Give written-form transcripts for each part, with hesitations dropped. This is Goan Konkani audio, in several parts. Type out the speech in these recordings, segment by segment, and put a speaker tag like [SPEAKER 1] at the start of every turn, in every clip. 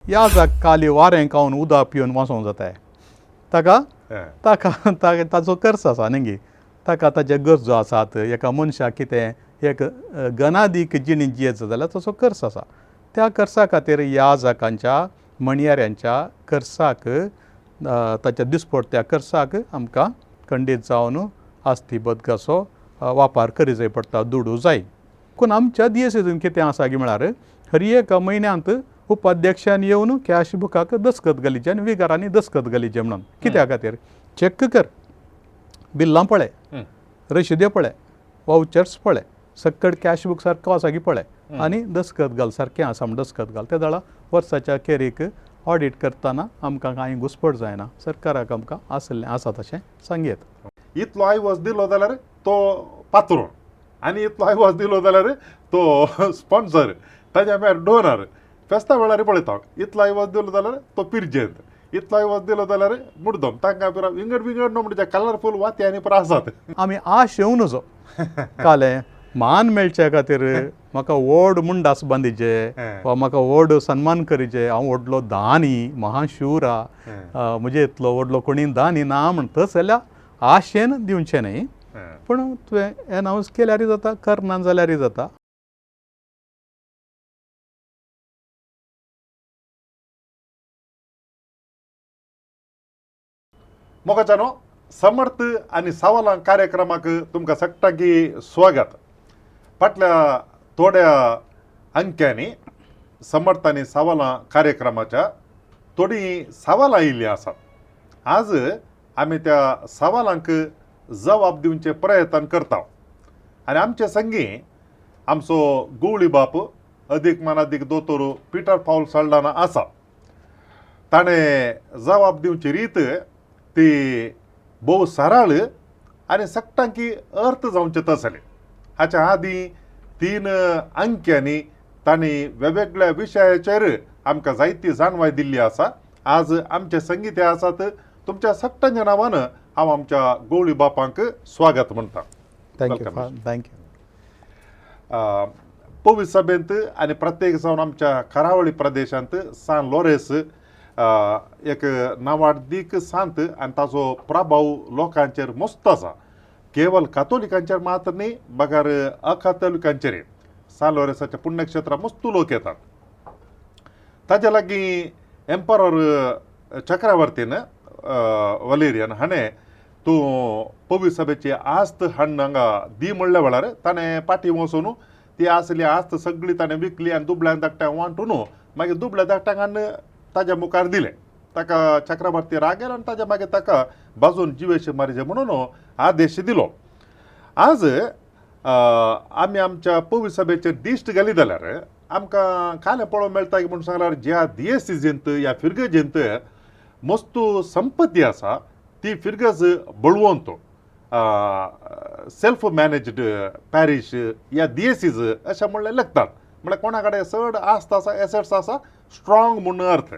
[SPEAKER 1] याजाक काली वारें खावन उदक पिवन वाचोंक जाताय ताका. ताका ताचो खर्च आसा न्ही, ताका ताचे गरजो आसात. एका मनशाक कितें एक गनादीक जिणी जियेत जाल्यार तसो खर्च आसा. त्या खर्चा खातीर याजकांच्या म्हणयाऱ्यांच्या खर्चाक, ताच्या दिसपडत्या खर्चाक आमकां खंडीत जावन आस्ती बदकाचो वापर करी जाय पडटा, दुडू जाय. पूण आमच्या दियेसेजून कितें आसा की म्हळ्यार हर एका म्हयन्यांत उपाध्यक्षान येवन कॅश बुकाक दस्खत घालीचे आनी विगारांनी दस्खत घालीचे म्हणून. कित्या खातीर? चॅक कर, बिल्लां पळय, रशिदे पळय, वावचर्स पळय, सक्कड कॅश बूक सारको आसा की पळय आनी दस्खत घाल, सारकें आसा म्हण दस्खत घाल. ते जाल्यार वर्साच्या खेरीक ऑडीट करतना आमकां कांय घुसपट जायना, सरकाराक आमकां आसलें आसा तशें सांगयेत.
[SPEAKER 2] इतलो आयवज दिलो जाल्यार तो पात्रोन आनी इतलो आयवज दिलो जाल्यार तो स्पॉन्सर, ताज्या मागीर डोनर. फेस्ता वेळार पळयता, इतलो आयवज दिलो जाल्यार तो पिरजेंत, इतलो आयवज दिलो जाल्यार मुडदम. तांकां पुरा विंगड विंगड न्हू म्हणजे कलरफूल वाती आनी पुरा आसात.
[SPEAKER 1] आमी आश येवं नजो कालें मान मेळचे खातीर म्हाका व्हड मुंडास बांदिचे वा म्हाका व्हड सन्मान करीचे, हांव व्हडलो दानी महाशूरा, म्हजे इतलो व्हडलो कोणी दानी ना म्हण तस जाल्यार आशेन दिवचें न्हय. पूण तुवें एनावन्स केल्यारय जाता, करना जाल्यारय जाता.
[SPEAKER 2] मोगाच्यानो, समर्थ आनी सवालां कार्यक्रमाक तुमकां सगळ्यांकी स्वागत. फाटल्या थोड्या अंक्यांनी समर्थ आनी सवालां कार्यक्रमाच्या थोडीं सवालां आयिल्लीं आसात. आज आमी त्या सवालांक जबाब दिवचे प्रयत्न करता आनी आमचे संगी आमचो गवळी बाप अदीक मानादीक दोतोर पिटर पावल साल्डाना आसा. ताणें जबाब दिवची रीत ती भोव सरळ आनी सगटांकी अर्थ जावचे तसले. हाच्या आदीं 3 अंक्यांनी तांणी वेगवेगळ्या विशयाचेर आमकां जायती जाणवाय दिल्ली आसा. आज आमचे संगीत हे आसात. तुमच्या सगटांच्या नांवान हांव आमच्या गवळी बापांक स्वागत म्हणटा.
[SPEAKER 1] Thank you, thank you.
[SPEAKER 2] पवी सभेंत आनी प्रत्येक जावन आमच्या करावळी प्रदेशांत सान लोरेस एक नांवाडदीक सांत आनी ताचो प्रभाव लोकांचेर मस्त आसा. केवल कातोलिकांचेर मात्र न्ही बगर अकातोलिकांचेर. सान लोरेसाच्या पुण्यक्षेत्रां मस्त लोक येतात. ताज्या लागीं एम्परर चक्रवर्तीन वलेरियन हाणें तूं पवी सभेची आस्त हाडून हांगा दी म्हणल्या वेळार ताणें पाटी वचून ती आसली आस्त सगळी ताणें विकली आनी दुबळ्यांक धाकट्यांक वांटून मागीर दुबळ्या धाकट्यांक हाडून ताज्या मुखार दिलें. ताका चक्रवर्ती राग आयलो आनी ताज्या मागीर ताका बाजून जिवेशी मारिजे म्हणून आदेश दिलो. आज आमी आमच्या पवी सभेचेर दिश्ट घाली जाल्यार आमकां कालें पळोवंक मेळटा की म्हूण सांगल्यार ज्या दियेसिजींत ह्या फिरगजेंत मस्तू संपत्ती आसा ती फिरगज बळवंत सेल्फ मॅनेज्ड पॅरीश या दियेसीज अशें म्हणलें लागतात. म्हळ्यार कोणा कडेन चड आस्त आसा, एसेट्स आसा, स्ट्रॉंग म्हूण अर्थ.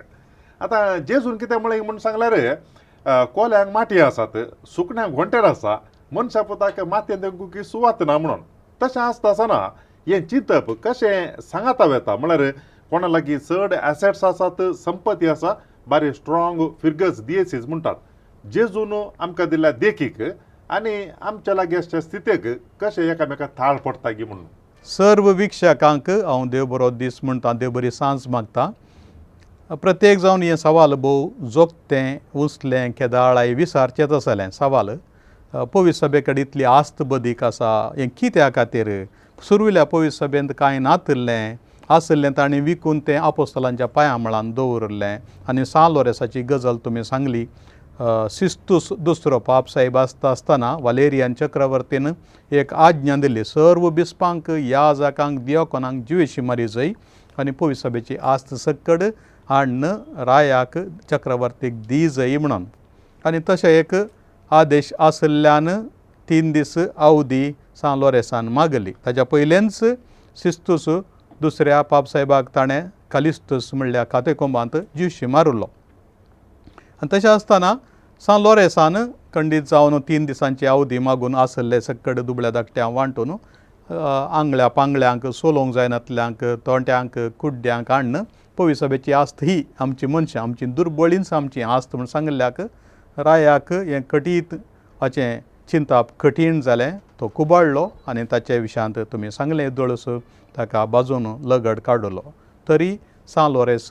[SPEAKER 2] आतां जेजून कितें म्हळें म्हूण सांगल्यार कोल्यांक माटी आसात, सुकण्यांक घोंटेर आसा, मनशा पुताक मातयेन तेंकूंक सुवात ना म्हणून. तशें आसता आसतना हें चिंतप कशें सांगाता वेता म्हळ्यार कोणा लागीं चड एसेट्स आसात, संपत्ती आसा, बारी स्ट्रॉंग फिरगज दियेसीज म्हणटात. जेजून आमकां दिल्ल्या देखीक आनी आमच्या लागीं आसच्या स्थितीक कशें एकामेकाक थाळ पडटा की म्हणून.
[SPEAKER 1] सर्व वीक्षकांक हांव देव बरो दीस म्हणटा, देव बरी सांज मागता. प्रत्येक जावन हें सवाल भोव जोगतें उंचलें केदाळाय विसारचेंच आसलें सवाल. पवी सभे कडेन इतली आस्त बदीक आसा हें कित्या खातीर? सुरविल्या पवी सभेंत कांय नातिल्लें आशिल्लें तांणी विकून तें आपोस्तलांच्या पांयां मळान दवरिल्लें. आनी सान लोरेसाची गजाल तुमी सांगली. सिस्तूस दुसरो पाप साहेब आसता आसतना वालेरियन चक्रवर्तीन एक आज्ञा दिली, सर्व बिस्पांक याजकांक दियोकोनांक जिवेशी मारी जाय आनी पवी सभेची आस्त सक्कड हाडून रायाक चक्रवर्तीक दी जाय म्हणून. आनी तशें एक आदेश आशिल्ल्यान 3 दीस अवधी सान लोरेसान मागली. ताज्या पयलेंच सिस्तूस दुसऱ्या पापसाहेबाक ताणें कालिस्तूस म्हणल्या कातेकोंबांत जिवशी मारिल्लो. आनी तशें आसतना सान लोरेसान खंडीत जावन 3 दिसांची अवधी मागून आशिल्ले सक्कड दुबळ्या धाकट्यां वांटून आंगळ्या पांगळ्यांक सोलोवंक जायनातल्यांक तोंट्यांक कुड्ड्यांक हाडून पवी सभेची आस्त ही आमची मनशां, आमची दुर्बळींच आमची आस्त म्हूण सांगिल्ल्याक रायाक हें कठीत हाचें चिंताप कठीण जालें. तो कुबाडलो आनी ताचे विशयांत तुमी सांगलें दोळस ताका बाजून लगड काडलो. तरी सां लोरेस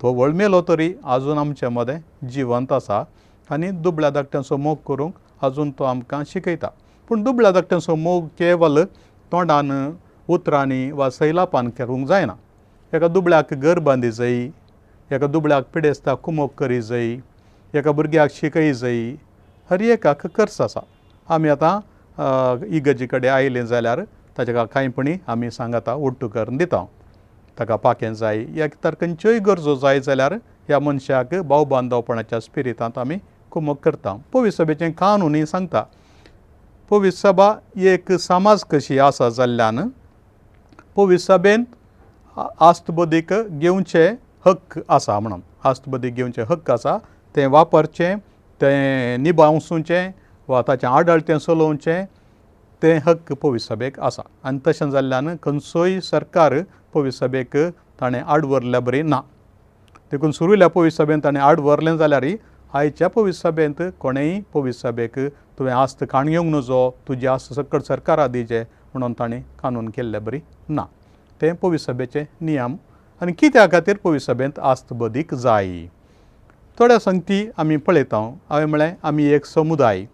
[SPEAKER 1] तो वळमेलो तरी आजून आमचे मदें जिवंत आसा आनी दुबळ्या धाकट्यांचो मोग करूंक आजून तो आमकां शिकयता. पूण दुबळ्या धाकट्यांचो मोग केवल तोंडान, उतरांनी वा सैलापान करूंक जायना. एका दुबळ्याक घर बांदी जाय, एका दुबळ्याक पिडेस्ताक कुमोक करी जाय, एका भुरग्याक शिकय जाय, हर एकाक खर्च आसा. आमी आतां इगर्जे कडेन आयले जाल्यार ताच्या कांयपणी आमी सांगाता उट्टू करून दिता. ताका पाखें जाय या तर खंयच्योय गरजो जाय जाल्यार ह्या मनशाक भाव बांदवपणाच्या स्पिरितांत आमी कुमक करता. पवित्र सभेचें कानूनय सांगता, पवित्र सभा एक समाज कशी आसा जाल्ल्यान पवित्र सभेंत आस्तबदीक घेवचे हक्क आसा म्हणून, आस्तबदीक घेवचे हक्क आसा, तें वापरचें, तें निभावचें वा ताचें आडळतें चलोवचें, तें हक्क पवित्र सभेक आसा. आनी तशें जाल्ल्यान खंयचोय सरकार पवित्र सभेक ताणें आड व्हरल्या बरी ना. देखून सुरुल्या पवित्र सभेन ताणें आड व्हरलें जाल्यार आयच्या पवित्र सभेंत कोणेंय पवित्र सभेक तुवें आस्त काण घेवंक नजो, तुजी आस्त सकट सरकारा दिजे म्हणून ताणें कानून केल्ले बरी ना. तें पवित्र सभेचे नियम. आनी कित्या खातीर पवित्र सभेंत आस्त बदीक जाय, थोड्या संगती आमी पळयता. हांवें म्हळें आमी एक समुदाय,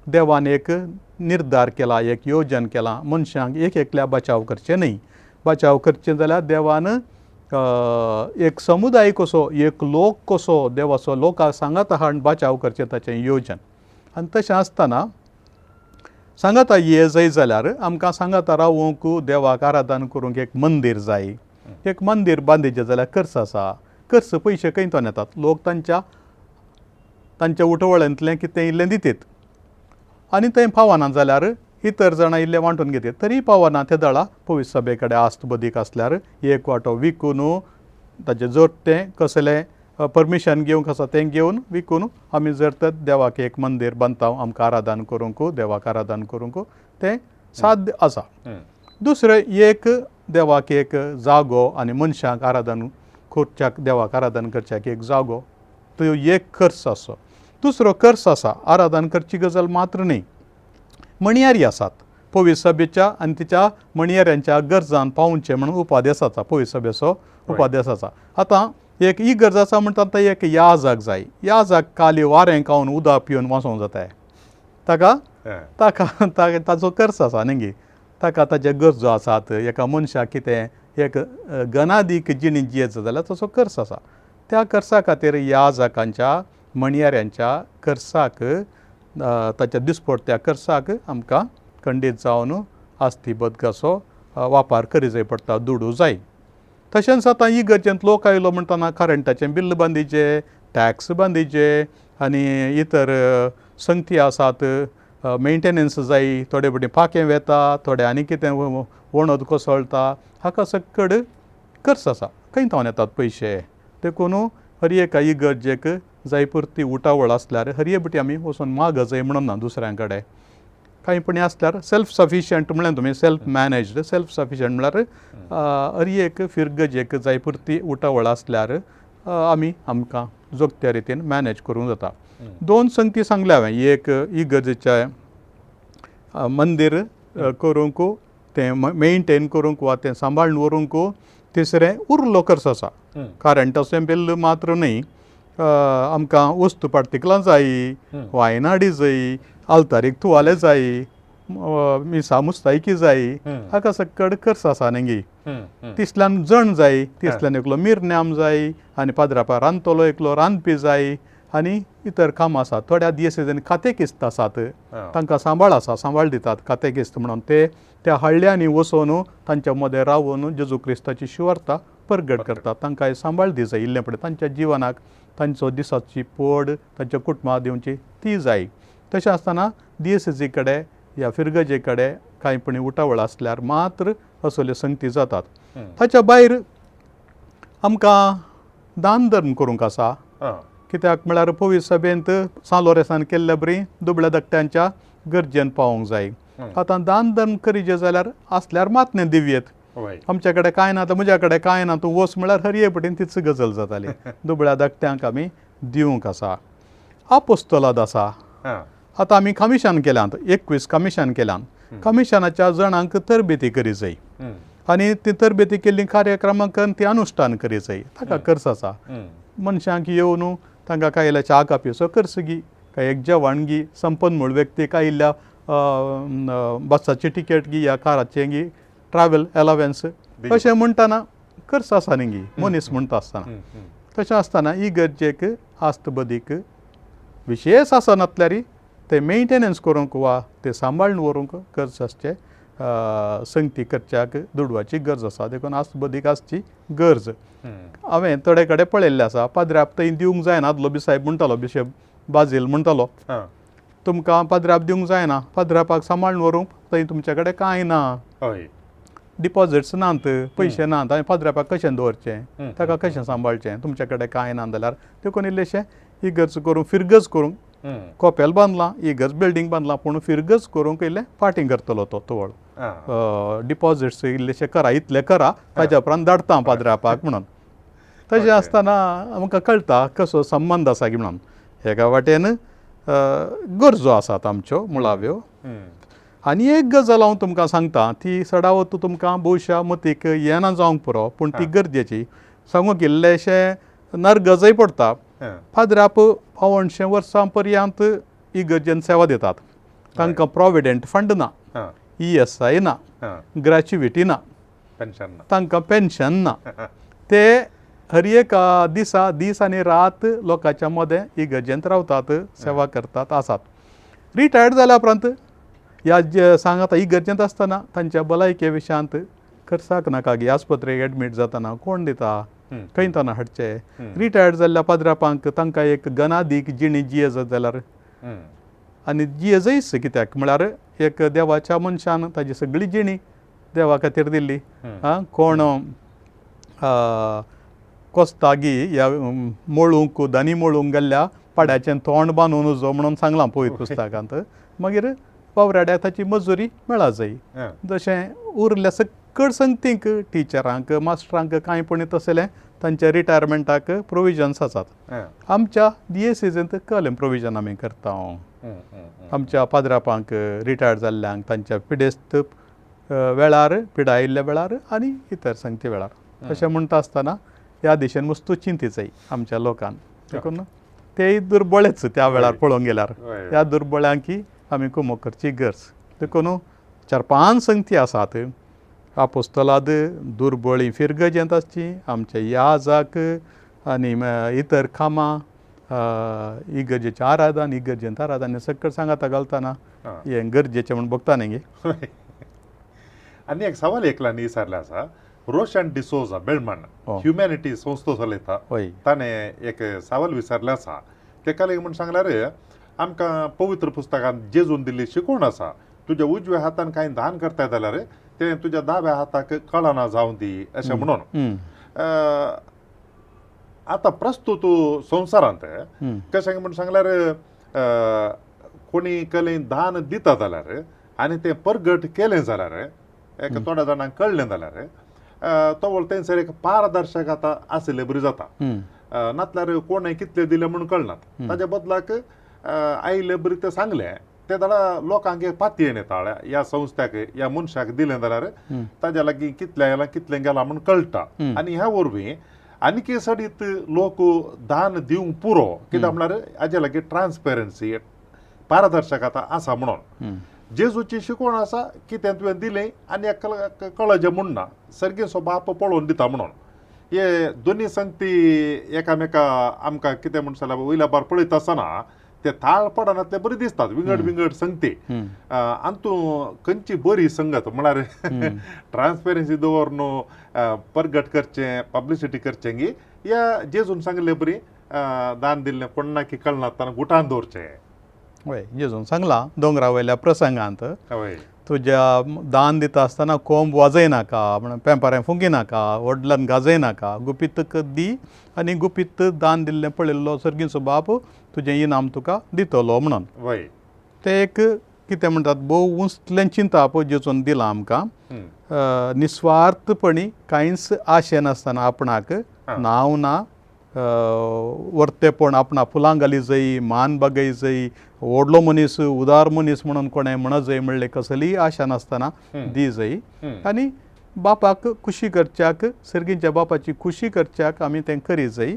[SPEAKER 1] देवान एक निर्धार केला, एक योजन केलां, मनशांक एक एकल्या बचाव करचें न्हय. बचाव करचें जाल्यार देवान एक समुदाय कसो, एक लोक कसो देवाचो लोकांक सांगात आहा आनी बचाव करचें ताचें योजन. आनी तशें आसतना सांगाता ये जाय जाल्यार आमकां सांगाता रावूंक, देवाक आराधन करूंक एक मंदीर जाय. एक मंदीर बांदिचें जाल्यार खर्च आसा. खर्च पयशे खंय तो येतात, लोक तांच्या तांच्या उठवळ्यांतलें कितें इल्लें दितात आनी थंय पावना जाल्यार इतर जाणां इल्लें वांटून घेतात. तरी पावना ते दळा पवित्र सभे कडेन आस्त बदीक आसल्यार एक वांटो विकून ताचें जर तें कसलें परमिशन घेवंक आसा तें घेवन विकून आमी जर तर देवाक एक मंदीर बांदता, आमकां आराधन करूंक, देवाक आराधन करूंक तें साध्य आसा. दुसरें एक देवाक एक जागो आनी मनशांक आराधन करच्याक, देवाक आराधन करच्याक एक जागो, तो एक खर्च आसो. दुसरो खर्च आसा आराधन करची गजाल मात्र न्ही, मणयारी आसात पवित्र सभेच्या आनी तिच्या मणयाऱ्यांच्या गरजान पावचें म्हणून उपादेस आसा, पवित्र सभेचो उपादेस आसा. आतां एक ही गरज आसा म्हणटा आतां एक याजाक जाय, याजाक काली वारें खावन उदक पिवन वाचोवंक जाता, ताका ताका ताचो खर्च आसा न्ही, ताका ताचे गरजो आसात. एका मनशाक कितें एक गनादीक जिणी जियेत जाल्यार ताचो खर्च आसा. त्या खर्चा खातीर याजकांच्या मणयाऱ्यांच्या खर्चाक, ताच्या दिसपडत्या खर्चाक आमकां खंडीत जावन आस्ती बदकाचो वापर करी जाय पडटा, दुडू जाय. तशेंच आतां इगर्जेंत लोक आयलो म्हणटना करंटाचें बिल्ल बांदिचें, टॅक्स बांदिचें आनी इतर संगती आसात, मेंटेनन्स जाय, थोडे फावटी पाखें वेता, थोडे आनी कितें वणद कोसळटा, हाका सकड खर्च आसा. खंय थावन येतात पयशे? देखून हर एका इगर्जेक जाय पुरती उटावळ आसल्यार हर एक फावटी आमी वचून माग जाय म्हणून ना दुसऱ्यां कडेन. कांय पणी आसल्यार सेल्फ सफिशियंट म्हणलें तुमी, सेल्फ मॅनेज्ड, सेल्फ सफिशियंट म्हळ्यार हर एक फिरगजेक जाय पुरती उटावळ आसल्यार आमी आमकां जोगत्या रितीन मॅनेज करूंक जाता. दोन संगती सांगल्या हांवें, एक इगर्जेचें मंदीर करूंक, तें मेनटेन करूंक वा तें सांबाळून दवरूंक. तिसरें उरलो खर्च आसा, करंटाचें बिल्ल मात्र न्हय, आमकां वस्तू पार्टिकलां जाय, वायनाडी जाय, आल्तारीक तुवाले जाय, मिसा मुस्तायकी जाय, हाका सकड खर्च आसा न्ही. तिसल्यान जण जाय, तिसल्यान एकलो मिरन्याम जाय आनी पाद्रापा रांदतलो एकलो रांदपी जाय आनी इतर कामां आसात. थोड्या दियेसेजांनी कातेकिस्त आसात, तांकां सांबाळ आसा, सांबाळ दितात कातेकिस्त म्हणून. ते त्या हळ्ळ्यांनी वचून तांच्या मदें रावून जेजू क्रिस्ताची शिवार्ता परगट करतात. तांकां सांबाळ दी जाय इल्लें पळय तांच्या जिवनाक, तांचो दिसाची पोड तांच्या कुटुंबाक दिवची ती जाय. तशें आसतना दियेसेजी कडेन ह्या फिरगजे कडेन कांय पणी उटावळ आसल्यार मात्र असल्यो संगती जातात. ताच्या भायर आमकां दान धर्म करूंक आसा. कित्याक म्हळ्यार पवित्र सभेंत सां लोरेसान केल्ले बरी दुबळ्या धाकट्यांच्या गरजेन पावोंक जाय. आतां दान धर्म करीजे जाल्यार आसल्यार मात न्ही दिवयेत. आमच्या कडेन कांय ना, तर म्हज्या कडेन कांय ना, तूं वच म्हळ्यार हरये पटीन तीच गजल जाताली. दुबळ्या धाकट्यांक आमी दिवंक आसा. आपोस्तोलाद आसा. आतां आमी कमिशन केल्यांत, 21 कमिशन केल्यात. कमिशनाच्या जाणांक तरबेती करी जाय आनी ती तरबेती केल्ली कार्यक्रमांक ती अनुश्ठान करी जाय. ताका खर्च आसा. मनशांक येवन तांकां कांय इल्ल्या च्या कापयेचो खर्च गी, काय एक जेवण गी, संपन्न म्हूण व्यक्तीक आयिल्ल्या बसाची टिकेट गी या काराचें गी ट्रॅवल एलावन्स अशें म्हणटना खर्च आसा न्ही गी मनीस म्हणटा आसतना. तशें आसतना इगर्जेक आस्त बदीक विशेश आसा नासल्यार ते मेंटेनन्स करूंक वा ते सांबाळून व्हरूंक खर्च आसचे संगती करच्याक दुडवाची गरज आसा. देखून आस्त बदीक आसची गरज. हांवें थोडे कडेन पळयल्लें आसा, पाद्र्याप थंय दिवंक जायना. आदलो बिसायब म्हणटालो, बिशप बाजील म्हणटालो, तुमकां पाद्र्याप दिवंक जायना, पाद्र्यापाक सांबाळून व्हरूंक थंय तुमचे कडेन कांय ना, डिपॉजिट्स नात, पयशे नात, आनी पाद्र्यापाक कशें दवरचें, ताका कशें सांबाळचें, तुमचे कडेन कांय ना जाल्यार. देखून इल्लेशें इगर्ज करूंक फिरगज करूंक कोपेल बांदलां, इगर्ज बिल्डींग बांदलां, पूण फिरगज करूंक इल्लें फाटीं करतलो तो तवळ डिपॉजिट्स इल्लेशे करा, इतले करा, ताज्या उपरांत धाडटा पाद्र्यापाक म्हणून. तशें आसतना आमकां कळटा कसो संबंद आसा की म्हणून. एका वाटेन गरजो आसात आमच्यो मुळाव्यो. आनी एक गजाल हांव तुमकां सांगता, ती सडावत तुमकां भोवशा मतीक येना जावंक पुरो, पूण ती गरजेची. सांगूंक इल्लेशें नरगजय पडटा. पाद्र्याप 85 वर्सां पर्यंत इगर्जेन सेवा दितात. तांकां प्रोविडंट फंड ना, ESI ना, ग्रॅच्युइटी ना, तांकां पेन्शन ना. ते हर एका दिसा दीस आनी रात लोकांच्या मदें इगर्जेंत रावतात, सेवा करतात आसात. रिटायर्ड जाल्या उपरांत ह्या जे सांगाता इगर्जेंत आसतना तांच्या भलायके विशयांत खर्चाक नाका गी, आस्पत्रेक एडमीट जातना कोण दिता, खंय तांकां हाडचे. रिटायर्ड जाल्ल्या पाद्र्यापांक तांकां एक गनादीक जिणी जियेजत जाल्यार आनी जियेजयच कित्याक म्हळ्यार एक देवाच्या मनशान ताजी सगळी जिणी देवा खातीर दिल्ली. आं, कोण कोस्तागी ह्या मळूंक दानी मळूंक गेल्ल्या पाड्याचें तोंड बांदून उजो म्हणून सांगलां पवित्र पुस्तकांत. मागीर वावराड्याक ताची मजुरी मेळा जाय. जशें उरल्या सकळ संगतींक टिचरांक मास्टरांक कांय पूण तसलें तांच्या रिटायरमेंटाक प्रोविजन्स आसात. आमच्या दियेसेजींत कलें प्रोविजन आमी करता. आमच्या पाद्रापांक रिटायर्ड जाल्ल्यांक तांच्या पिडेस्त वेळार, पिडायिल्ल्या वेळार आनी इतर संगती वेळार. अशें म्हणटा आसतना ह्या दिशेन वस्तू चिंतीचय आमच्या लोकान. देखून तेय दुर्बळेच त्या वेळार पळोवंक गेल्यार. ह्या दुर्बळ्यांकी आमी कुमक करची गरज. देखून 4-5 संगती आसात. आपोस्तलाद दुर्बळी फिरगजेंत आसची, आमच्या याजाक आनी इतर कामां, इगर्जेचें आराधन, इगर्जेंत आराधन सगळें सांगाता घालतना हें गरजेचें म्हूण बघता न्ही.
[SPEAKER 2] आनी एक सवाल एकल्यान विचारलें आसा, रोशन डिसोजा बेळमण ह्युमॅनिटी संस्था चलयता, ताणें एक सवाल विचारलें आसा. तेका लागून म्हूण सांगल्यार आमकां पवित्र पुस्तकांत जेजून दिल्ली शिकवण आसा, तुज्या उजव्या हातान कांय दान करता जाल्यार तें तुज्या दाव्या हाताक कळना जावं दी अशें म्हणून. आतां प्रस्तुत संवसारांत कशें म्हूण सांगल्यार कोणी कलेन दान दिता जाल्यार आनी तें परगट केलें जाल्यार एक थोड्या जाणांक कळ्ळें जाल्यार तवळ थंयसर एक पारदर्शक आतां आशिल्ले बरी जाता. नातल्यार कोणें कितलें दिलें म्हूण कळनात. ताज्या बदलाक आयिल्ले बरी तें सांगलें ते जाल्यार लोकांक एक पातयेन येता, ह्या संस्थ्याक ह्या मनशाक दिलें जाल्यार ताज्या लागीं कितलें आयलां कितलें गेलां म्हूण कळटा. आनी ह्या वरवीं आनीक सडीत लोक दान दिवंक पुरो, कित्याक म्हळ्यार हाजे लागीं ट्रान्सपेरन्सी पारदर्शकता आसा म्हणून. जेजूची शिकवण आसा कितें तुवें दिलें आनी एक कळजें म्हूण ना, सर्गेचो बाप पळोवन दिता म्हणून. हे दोनी संगती एकामेका आमकां कितें म्हण जाल्यार वयल्या बार पळयता आसतना ते थाळ पडनातले बरी दिसतात विंगड विंगड संगती. आनी खंयची बरी संगत म्हळ्यार ट्रान्सपेरन्सी दवरून परगट करचें, पब्लिसिटी करचें गी या जेजून सांगले बरी दान दिल्लें कोणाकी कळना गुटान दवरचें.
[SPEAKER 1] हय, जेजून सांगलां दोंगरा वयल्या प्रसंगांत, तुज्या दान दिता आसतना कोंब वाजयनाका, म्हणून पेंपारें फुंकिनाका, व्हडल्यान गाजयनाका, गुपीत दी आनी गुपीत दान दिल्लें पळयल्लो सर्गीचो बाप तुजें इनाम तुका दितलो म्हणून.
[SPEAKER 2] वय
[SPEAKER 1] ते एक कितें म्हणटात, भोव उंचलें चिंताप जेजून दिलां आमकां. निस्वार्थपणी कांयच आशे नासतना आपणाक नांव ना, वर्तेपण आपणा फुलां घाली जाय, मान बागय जाय, व्हडलो मनीस उदार मनीस म्हणून कोणें म्हणत जाय म्हणले कसलीय आशा नासतना दी जाय. आनी बापाक खुशी करच्याक, सर्गींच्या बापाची खुशी करच्याक आमी तें करी जाय.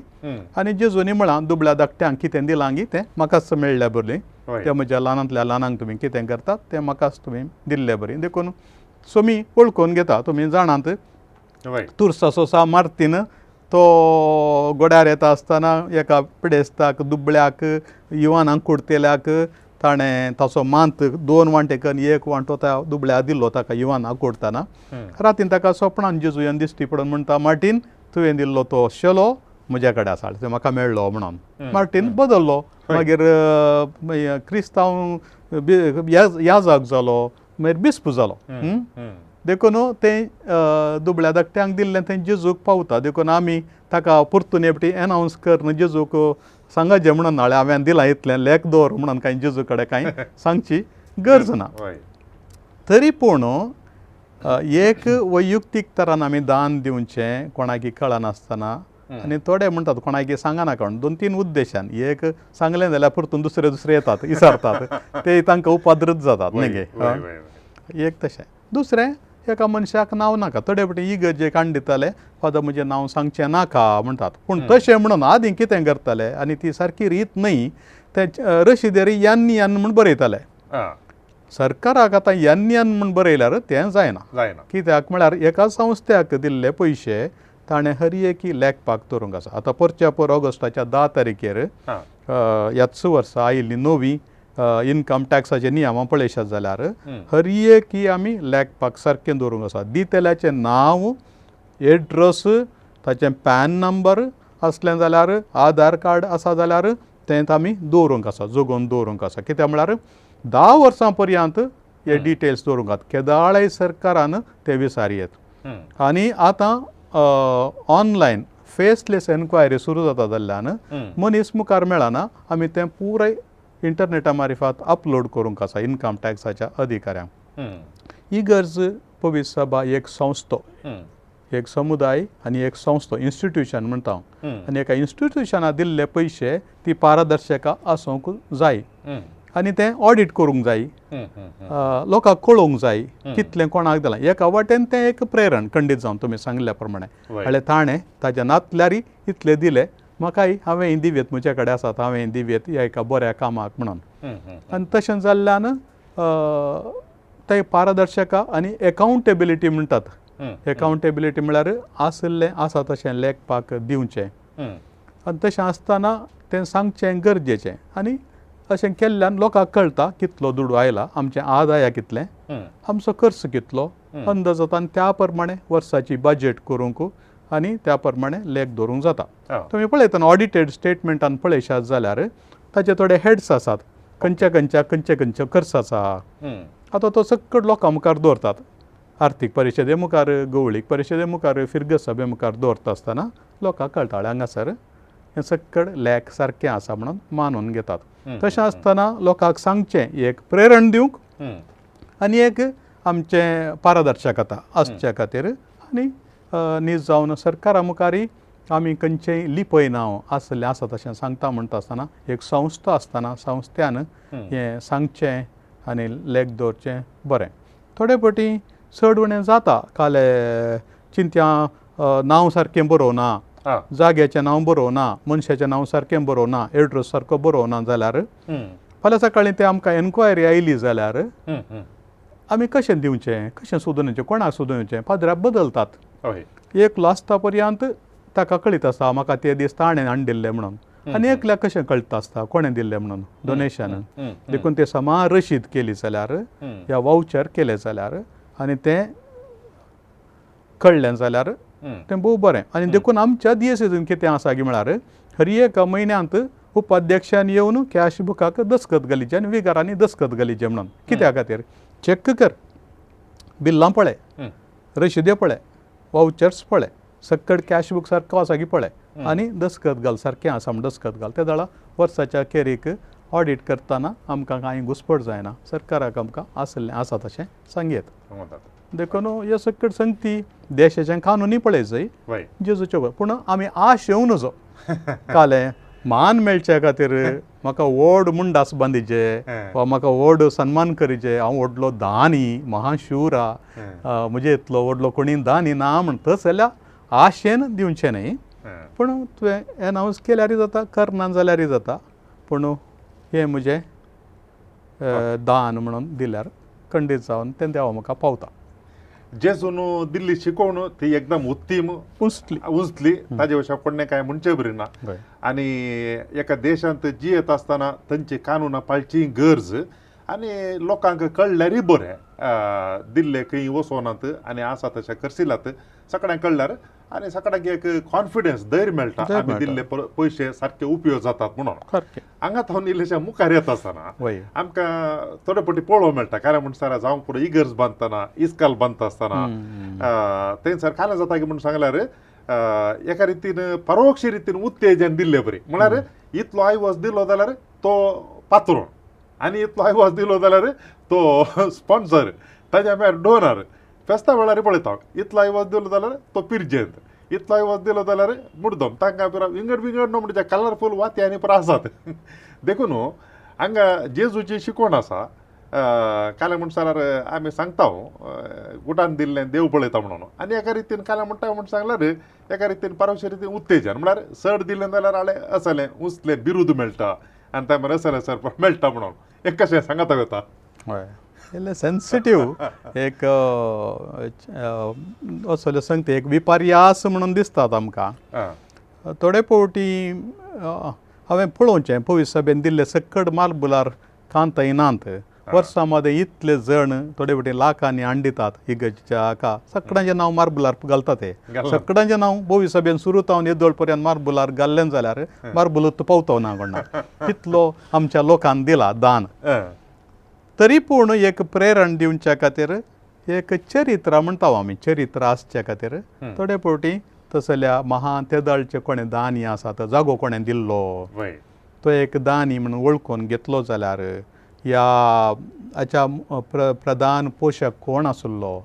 [SPEAKER 1] आनी जेजूनी म्हळां, दुबळ्या धाकट्यांक कितें दिलां गी तें म्हाकाच मेळ्ळ्या बरें, त्या म्हज्या ल्हानांतल्या ल्हानांक तुमी कितें करतात तें म्हाकाच तुमी दिल्ले बरें. देखून सोमी वळखून घेता, तुमी जाणात, तुर्साचो सा मार्तीन तो गोड्यार येता आसतना एका पिडेस्ताक, दुबळ्याक, युवानाक कुडतेल्याक ताणें ताचो मांत दोन वांटे करून एक वांटो त्या दुबळ्या दिल्लो ताका युवानाक कुडतना. रातीन ताका सोपणान जेजू येवन दिश्टी पडून म्हणटा, मार्टीन तुवें दिल्लो तो शेलो म्हज्या कडेन आसा, तो म्हाका मेळ्ळो म्हणून. मार्टीन बदल्लो, मागीर क्रिस्तांव याजक जालो, मागीर बिस्प जालो. देखून तें दुबळ्या धाकट्यांक दिल्लें तें जेजूक पावता. देखून आमी ताका परतून एकटी एनावन्स करून जेजूक सांगाचें म्हणून नाळे हांवें दिलां इतलें लेख दवर म्हणून कांय जेजू कडेन कांय सांगची गरज ना. तरी पूण एक वैयुक्तीक तरान आमी दान दिवचें कोणाकी कळनासतना. आनी थोडे म्हणटात कोणाकी सांगनाका म्हणून, दोन तीन उद्देशान. एक सांगलें जाल्यार परतून दुसरे दुसरे येतात विचारतात, ते तांकां उपद्रत जातात न्ही गे. एक तशें. दुसरें, एका मनशाक नांव नाका. थोडे फावटी इगर्जेक काण दिताले, फादर म्हजें नांव सांगचें नाका म्हणटात. पूण तशें म्हणून आदीं कितें करताले, आनी ती सारकी रीत न्हय, ते रशिदेर यान यान म्हूण बरयताले. सरकाराक आतां यान यान म्हूण बरयल्यार तें जायना. कित्याक म्हळ्यार एका संस्थ्याक दिल्ले पयशे ताणें हर एकी लेखपाक दवरूंक आसा. आतां परच्या पर ऑगस्टाच्या 10 तारखेर ह्याच वर्सा आयिल्ली नवी इनकम टॅक्साचे नियमां पळयशात जाल्यार हर एकी आमी लेखपाक सारकें दवरूंक आसा. दितल्याचें नांव, एड्रस, ताचें पॅन नंबर आसलें जाल्यार, आधार कार्ड आसा जाल्यार तें आमी दवरूंक आसा, जगोवन दवरूंक आसा. कित्याक म्हळ्यार 10 वर्सां पर्यंत हे डिटेल्स दवरूंक आसा, केदाळाय सरकारान ते विसार येत. आनी आतां ऑनलायन फेसलेस एन्क्वायरी सुरू जाता जाल्ल्यान मनीस मुखार मेळना, आमी तें पुराय इंटरनेटा मारिफात अपलोड करूंक आसा इनकम टॅक्साच्या अधिकाऱ्यांक. इगर्ज पवित्र सभा एक संस्थो, एक समुदाय आनी एक संस्थो, इन्स्टिट्यूशन म्हणटा हांव. आनी एका इन्स्टिट्यूशनाक दिल्ले पयशे ती पारदर्शक आसूंक जाय आनी तें ऑडीट करूंक जाय, लोकांक कळोवंक जाय कितलें कोणाक दिलां. एका वाटेन तें एक प्रेरण खंडीत जावन तुमी सांगिल्ल्या प्रमाणे म्हळ्यार ताणें ताज्या नातल्यारी इतले दिले, म्हाकाय हांवें दिवयेत, म्हजे कडेन आसात हांवें दिवयेत ह्या एका बऱ्या कामाक म्हणून. आनी तशें जाल्ल्यान तें पारदर्शक आनी एकावंटेबिलिटी म्हणटात. एकावंटेबिलिटी म्हळ्यार आशिल्लें आसा तशें लेखपाक दिवचें. आनी तशें आसतना तें सांगचें गरजेचें. आनी अशें केल्ल्यान लोकांक कळटा कितलो दुडू आयला, आमचें आदाया कितलें, आमचो खर्च कितलो, अंदाज जाता. आनी त्या प्रमाणे वर्साची बजेट करूंक आनी त्या प्रमाणे लेख दवरूंक जाता. तुमी पळयतना ऑडिटेड स्टेटमेंटान पळयशात जाल्यार ताचे थोडे हेड्स आसात, खंयच्या खंयच्या खंयचे खंयचे खर्च आसा. आतां तो सक्कड लोकां मुखार दवरतात, आर्थीक परिशदे मुखार, गवळीक परिशदे मुखार, फिर्गज सभे मुखार दवरता आसतना लोकांक कळटा हांगासर हें सक्कड लेख सारकें आसा म्हणून मानून घेतात. तशें आसतना लोकांक सांगचें, एक प्रेरण दिवंक आनी एक आमचें पारदर्शकता आसच्या खातीर. आनी नीज जावन सरकारा मुखारय आमी खंयचेंय लिपयना, आसलें आसा तशें सांगता म्हणटा आसतना एक संस्था आसतना संस्थ्यान हें सांगचें आनी लेख दवरचें बरें. थोडे फावटी चड उणें जाता, काले चिंत्या नांव सारकें बरोवना, जाग्याचें नांव बरोवना, मनशाचें नांव सारकें बरोवना, एड्रेस सारको बरोवना जाल्यार फाल्यां सकाळीं तें आमकां एन्क्वायरी आयली जाल्यार आमी कशें दिवचें, कशें सोदून येवचें, कोणाक सोदून येवचें. पाद्र्याक बदलतात, एकलो आसता पर्यंत ताका कळीत आसता म्हाका ते दीस ताणें हाडून दिल्ले म्हणून, आनी एकल्याक कशें कळटा आसता कोणें दिल्लें म्हणून डोनेशन. देखून ते समा रशीद केली जाल्यार या वावचर केलें जाल्यार आनी तें कळ्ळें जाल्यार तें भोव बरें. आनी देखून आमच्या दियेसेजून कितें आसा की म्हळ्यार हर एका म्हयन्यांत उपाध्यक्षान येवन कॅश बुकाक दस्खत घालीचे आनी विगारांनी दस्खत घालीचे म्हणून. कित्या खातीर चॅक कर, बिल्लां पळय, रशिदे पळय, वावचर्स पळय, सक्कड कॅश बूक सारको आसा की पळय आनी दस्खत घाल, सारकें आसा म्हण दस्खत घाल. ते जाल्यार वर्साच्या खेरीक ऑडीट करतना आमकां कांय घुसपट जायना, सरकाराक आमकां आसलें आसा तशें सांगयेत. देखून ह्यो सकट संगती देशाचें कानुनी पळय जाय जेजूच्यो. पूण आमी आश येवं नजो कालें मान मेळच्या खातीर म्हाका व्हड मुंडास बांदिचे वा म्हाका व्हड सन्मान करीचे, हांव व्हडलो दानी महाशूरा, म्हजे इतलो व्हडलो कोणी दानी ना म्हण तस जाल्यार आशेन दिवचें न्हय. पूण तुवें एनावन्स केल्यारय जाता, करना जाल्यारय जाता, पूण हें म्हजें दान म्हणून दिल्यार खंडीत जावन तें देवा म्हाका पावता.
[SPEAKER 2] जेजून दिल्ली शिकवण ती एकदम उत्तीम
[SPEAKER 1] उंचली
[SPEAKER 2] उंचली, ताजे विशीं कोणें कांय म्हणचें बरी ना. आनी एका देशांत जियेत आसतना तांची कानुनां पाळची गरज आनी लोकांक कळ्ळ्यारय बरें, दिल्ले खंय वचोनात आनी आसा तशें करसिलात सगळ्यांक कळ्ळ्यार आनी सगळ्यांक एक कॉन्फिडन्स धैर्य मेळटा आमी दिल्ले पयशे सारके उपयोग जातात म्हणून. हांगा थावन इल्लेशे मुखार येता आसतना आमकां थोडे फावटी पळोवंक मेळटा, कारण म्हण सर जावं पुरो इगर्ज बांदतना, इस्काल बांदता आसतना थंयसर कालें जाता की म्हूण सांगल्यार एका रितीन परोक्ष रितीन उत्तेजन दिल्ले बरी, म्हळ्यार इतलो आयवज दिलो जाल्यार तो पात्रोन आनी इतलो आयवज दिलो जाल्यार तो स्पॉन्सर, ताज्या भायर डोनर. फेस्ता वेळार पळयता इतलो आयवज दिलो जाल्यार तो पिर्जेंत, इतलो आयवज दिलो जाल्यार मुर्दम, तांकां पुरा विंगड विंगड न्हू म्हणजे कलरफूल वाती आनी पुरा आसात. देखून हांगा जेजूची शिकवण आसा, कालें म्हण सर आमी सांगता गुटान दिल्लें देव पळयता म्हणून, आनी एका रितीन कालें म्हणटा म्हण सांगल्यार एका रितीन परोक्ष रितीन उत्तेजन, म्हळ्यार चड दिलें जाल्यार हाडे असलें उंचलें बिरूद मेळटा आनी ते मागीर असलें सर मेळटा म्हणून एक कशें सांगता वता.
[SPEAKER 1] हय, इल्लें सेन्सिटीव एक असले सांगता एक विपर्यास म्हणून दिसतात आमकां. थोडे फावटी हांवें पळोवचें पयस सभेन दिल्ले सक्कड मार्बुलार कांतय नात, वर्सां मदें इतले जण थोडे फावटी लाखांनी हाण दितात इगर्जेच्या हाका, सगळ्यांचें नांव मार्बुलार घालतात ते, सगळ्यांचें नांव बोवी सभेन सुरू जावन येदोळ पर्यंत मार्बुलार घाल्लें जाल्यार मार्बुलूच पावतो ना कोणाक, तितलो आमच्या लोकान दिला दान. तरी पूण एक प्रेरण दिवच्या खातीर एक चरित्र म्हणटा आमी, चरित्र आसच्या खातीर थोडे फावटी तसल्या महान तेदळचे कोणें दानी आसा तो जागो कोणें दिल्लो तो एक दानी म्हणून वळखून घेतलो जाल्यार ह्या हाच्या प्रधान पोशक कोण आसलो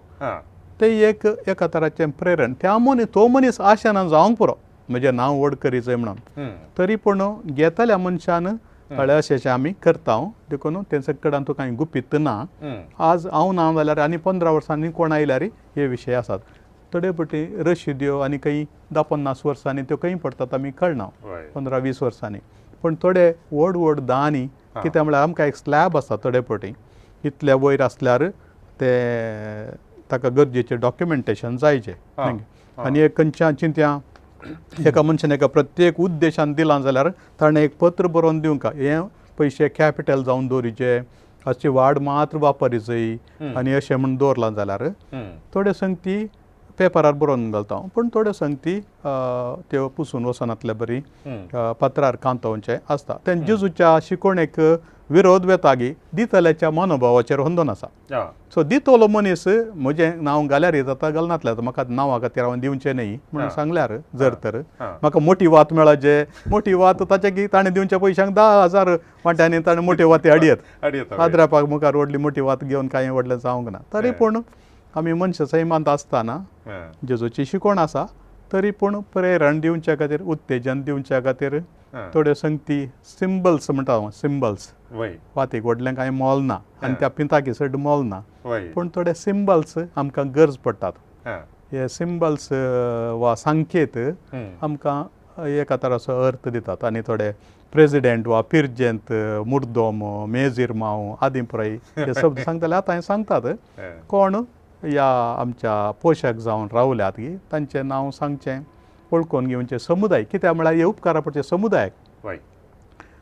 [SPEAKER 1] ते एक एका तराचें प्रेरण त्या मनीस तो मनीस आशेन जावंक पुरो म्हजें नांव व्हड करीचें म्हणून, तरी पूण घेतल्या मनशान कळ्ळें अशें आमी करता. देखून तें सगळ्यान तुका कांय गुपीत ना. आज हांव ना जाल्यार आनी 15 वर्सांनी कोण आयल्यार हे विशय आसात. थोडे फावटी रशिद्यो आनी खंय 10-50 वर्सांनी त्यो खंय पडटात आमी कळना, 15-20 वर्सांनी. पूण थोडे व्हड व्हड दानी कित्याक म्हळ्यार आमकां एक स्लॅब आसा थोडे फावटी इतले वयर आसल्यार ते ताका गरजेचें डॉक्युमेंटेशन जायचें आनी एक खंयच्या चिंत्या एका मनशान एका प्रत्येक उद्देशान दिलां जाल्यार ताणें एक पत्र बरोवन दिवंक हें पयशे कॅपिटल जावन दवरिचे अशी वाड मात्र वापरिचय आनी अशें म्हूण दवरलां जाल्यार थोड्यो संगती पेपरार बरोवन घालता, पूण थोड्यो संगती त्यो पुसून वचनातले बरी पत्रार कांतोवचें आसता. तें जेजूच्या शिकवणेक विरोध वेता गी दितल्याच्या मनोभावाचेर होंदोन आसा. सो दितलो मनीस म्हजें नांव घाल्यार जाता घालनातल्यार म्हाका नांवा खातीर हांवें दिवचें न्ही म्हणून सांगल्यार जर तर म्हाका मोटी वात मेळचे, मोटी वात ताचे की ताणें दिवच्या पयशांक 10,000 वांट्यांनी ताणें मोटी वाती हाडयत, पाद्रापाक मुखार व्हडली मोटी वात घेवन कांय व्हडलें जावंक ना. तरी पूण आमी मनशां सैमांत आसतना जेजूची शिकवण आसा, तरी पूण प्रेरण दिवच्या खातीर उत्तेजन दिवच्या खातीर थोड्यो संगती सिंबल्स म्हणटा हांव, सिंबल्स वातीक व्हडलें कांय मोल ना आनी त्या पिंताकी चड मोल ना, पूण थोडे सिंबल्स आमकां गरज पडटात. हे सिंबल्स वा संकेत आमकां एका तराचो अर्थ दितात. आनी थोडे प्रेजिडेंट वा पिर्जेंत, मुर्दोम, मेजिरमाव आदी पुराय हे शब्द सांगताले. आतां सांगतात कोण ह्या आमच्या पोशक जावन रावल्यात की तांचें नांव सांगचें, वळखून घेवचें समुदाय कित्याक म्हळ्यार हे उपकारा पडचे समुदायाक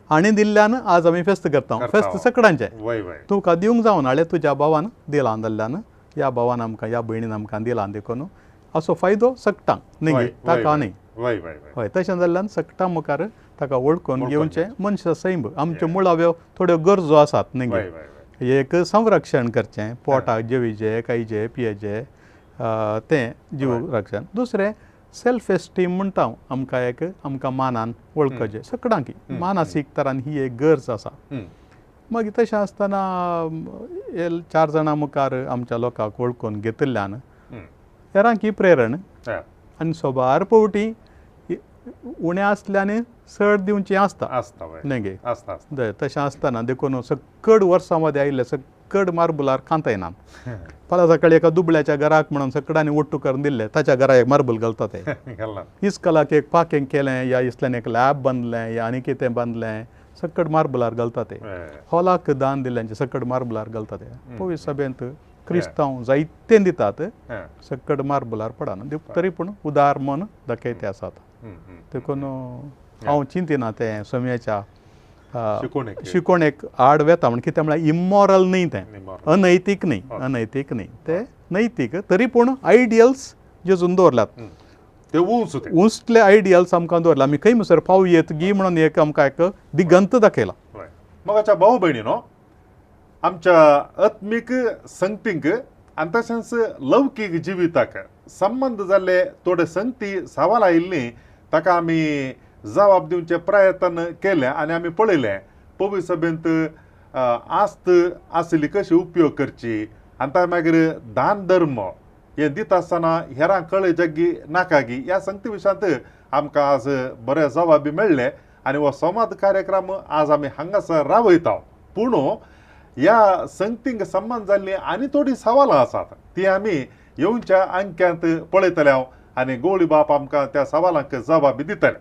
[SPEAKER 1] आनी दिल्ल्यान आज आमी फेस्त करता. फेस्त सगळ्यांचें तुका दिवंक जावन हाडलें तुज्या भावान दिलां जाल्ल्यान ह्या भावान आमकां ह्या भयणीन आमकां दिलां, देखून असो फायदो सगटांक न्ही ताका न्ही. हय, तशें जाल्ल्यान सगटां मुखार ताका वळखून घेवचें मनशा सैम आमच्यो मुळाव्यो थोड्यो गरजो आसात न्ही, एक संरक्षण करचें पोटाक जेवीचे खायचे पियेचे तें जीव रक्षण, दुसरें सेल्फ एस्टीम म्हणटा हांव, आमकां एक आमकां मानान वळखचें सगळ्यांकी मानसीक तरान ही एक गरज आसा. मागीर तशें आसतना हे 4 जाणां मुखार आमच्या लोकांक वळखून घेतिल्ल्यान हेरांक ही प्रेरण आनी सोबार पवटी उणें आसल्यान चड दिवचें आसता
[SPEAKER 2] आसता
[SPEAKER 1] न्हय गे
[SPEAKER 2] आसता.
[SPEAKER 1] तशें आसतना देखून सकड वर्सां मदें आयिल्ले सकड मार्बलार कांतयना. फाल्यां सकाळी एका दुबळ्याच्या घराक म्हणून सकडांनी ओट्टू करून दिल्ले ताच्या घरा एक मार्बल घालता ते इस्कलाक एक पाकें केलें या इसल्यान एक लॅब बांदलें या आनी कितें बांदलें सकड मार्बलार घालता ते. हॉलाक दान दिल्ल्यांचे सकड मार्बलार घालता ते. पवित्र सभेंत क्रिस्तांव जायते दितात सकड मार्बलार पडना तरी पूण उदार मन दाखयते आसात. देखून हांव चिंतिना तें सोम्याच्या शिकोवणेक आड वेता म्हण कितें म्हळ्यार इमॉरल न्ही तें, अनैतीक न्ही, अनैतीक न्ही तें नैतीक तरी पूण आयडियल्स जेजून दवरल्यात
[SPEAKER 2] ते
[SPEAKER 1] उंचले आयडियल्स आमकां दवरला आमी खंय म्हणसर पावू येत गी म्हणून एक आमकां एक दिगंत दाखयला.
[SPEAKER 2] मगाच्या भाव भयणी न्हू आमच्या आत्मीक संगतींक आनी तशेंच लौकीक जिविताक संबंद जाल्ले थोडे संगती सवाल आयिल्ली ताका आमी जबाब दिवचे प्रयत्न केले आनी आमी पळयलें पवित्र सभेंत आस्त आशिल्ली कशी उपयोग करची आनी ताका मागीर दान धर्म हे दिता आसतना हेरांक कळय जग्गी नाका गी ह्या संगती विशयांत आमकां आज बरे जबाब बी मेळ्ळे आनी हो संवाद कार्यक्रम आज आमी हांगासर रावयता. पूण ह्या संगतींक संबंद जाल्लीं आनी थोडीं सवालां आसात ती आमी येवच्या अंक्यांत पळयतले हांव आनी गोळी बाप आमकां त्या सवालांक जबाब बी दितले.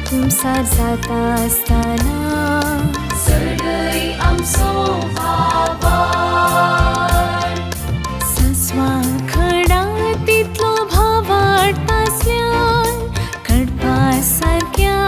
[SPEAKER 3] कुमसार जाता आसतना
[SPEAKER 4] सडय आमचो भावार
[SPEAKER 3] सस्वा खडा तितलो भावार्थ आसल्यार कडपा सारक्या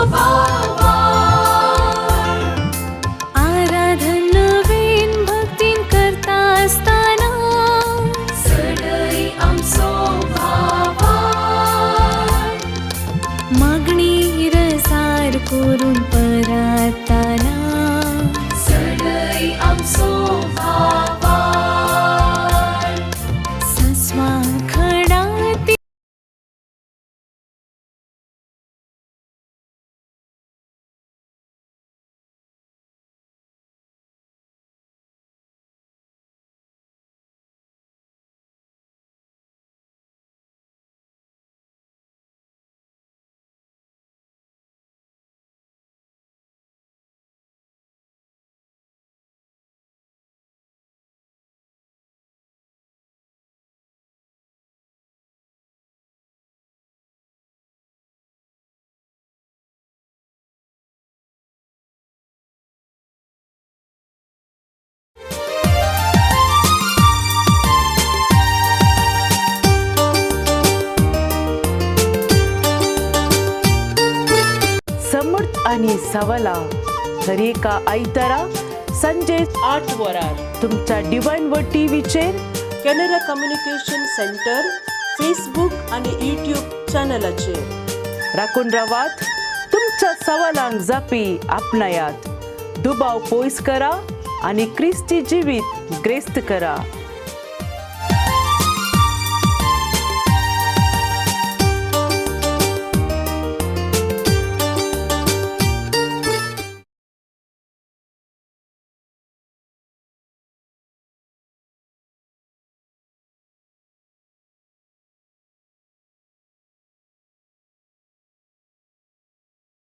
[SPEAKER 4] भावार.
[SPEAKER 3] आराधन नवीन भक्तीन करता आसतना
[SPEAKER 4] चडय आमचो भावार.
[SPEAKER 3] मागणी रजार करून परातना
[SPEAKER 4] चडय आमचो भावार.
[SPEAKER 3] सांसवा खडा
[SPEAKER 5] समर्थ आणि सवला दरेका आयतारा संजे
[SPEAKER 6] 8 वरार
[SPEAKER 5] तुमच्या डिवाइन व टीव्हीचेर
[SPEAKER 6] कॅनरा कम्युनिकेशन सेंटर फेसबुक आणि यूट्यूब चॅनलाचेर.
[SPEAKER 5] राखून रावात, तुमच्या सवालांक जापी आपणायात, दुबाव पयस करा आनी क्रिस्ती जिवीत ग्रेस्त करा.